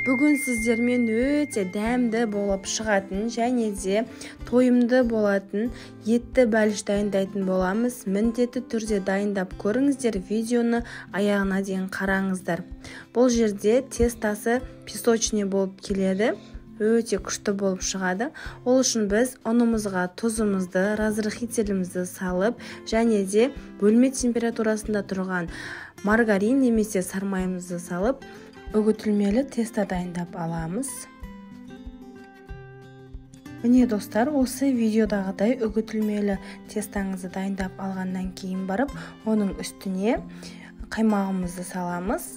Бүгін сіздермен өте дәмді болып шығатын және де тойымды болатын етті бәліш дайындайтын боламыз. Міндетті түрде дайындап көріңіздер, видеоны аяғына дейін қараңыздар. Бұл жерде тестасы песочный болып келеді. Өте күшті болып шығады. Ол үшін біз ұнымызға тұзымызды, разрыхителімізді салып, және де бөлме температурасында тұрған маргарин немесе сармайымызды салып, үгітілмелі тесто дайындап аламыз. Міне достар, осы видеодағыдай үгітілмелі тестаңызды дайындап алғаннан кейін барып, оның үстіне қаймағымызды саламыз.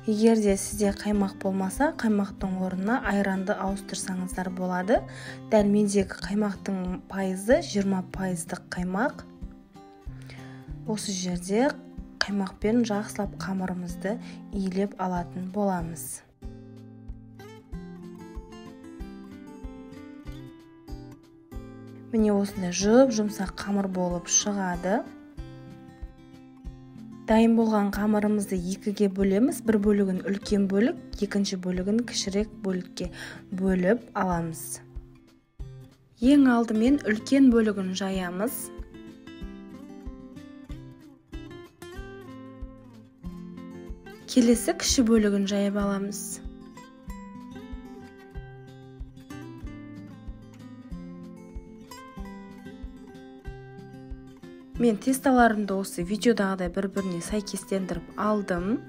Егер де сізде қаймақ болмаса, қаймақтың орнына айранды ауыстырсаңыздар болады. Дәл мендегі қаймақтың пайызы 20% қаймақ. Осы жерде қаймақпен жақсылап қамырымызды илеп алатын боламыз. Міне осындай жұп-жұмсақ қамыр болып шығады. Дайын болған қамырымызды екіге бөлеміз. Бір бөлігін үлкен бөлік, екінші бөлігін кішірек бөлікке бөліп аламыз. Ең алдымен үлкен бөлігін жаямыз. Келесі кіші бөлігін жайып аламыз. Мен тесталарымды осы видеодағыдай бір-біріне сәйкестендіріп алдым.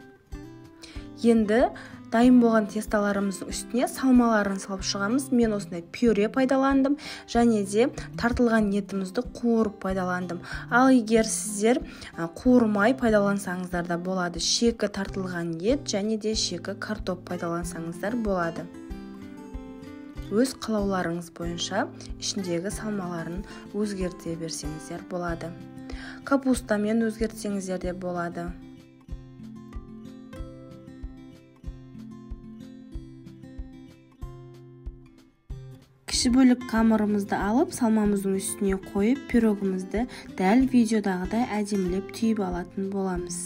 Енді дайын болған тесталарымыздың үстіне салмаларын салып шығамыз. Мен осындай пюре пайдаландым және де тартылған етімізді қуырып пайдаландым. Ал егер сіздер қуырмай пайдалансаңыздар да болады. Шекі тартылған ет және де шекі картоп пайдалансаңыздар болады. Өз қалауларыңыз бойынша ішіндегі салмаларын өзгерте берсеңіздер болады. Капустамен өзгертсеңіздер де болады. Кіші бөлік қамырымызды алып, салмамыздың үстіне қойып, пирогымызды дәл видеодағыдай әдемілеп түйіп алатын боламыз.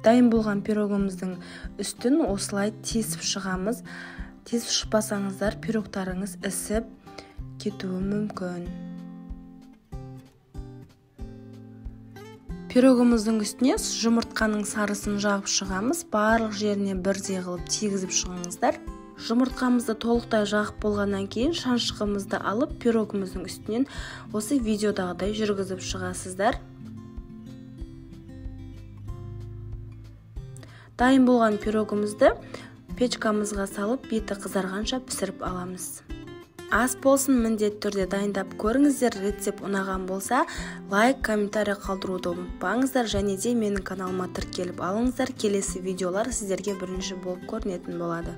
Дайын болған пирогымыздың үстін осылай тесіп шығамыз. Тесіп шықпасаңыздар пирогтарыңыз ісіп кетуі мүмкін. Пирогымыздың үстіне жұмыртқаның сарысын жағып шығамыз. Барлық жеріне бірдей қылып тигізіп шығыңыздар. Жұмыртқамызды толықтай жағып болғаннан кейін шаншқымызды алып пирогымыздың үстінен осы видеодағыдай жүргізіп шығасыздар. Дайын болған пирогымызды печкамызға салып, беті қызарғанша пісіріп аламыз. Ас болсын, міндетті түрде дайындап көріңіздер. Рецепт ұнаған болса, лайк, комментарий қалдыруды ұмытпаңыздар және де менің каналыма тіркеліп алыңыздар. Келесі видеолар сіздерге бірінші болып көрінетін болады.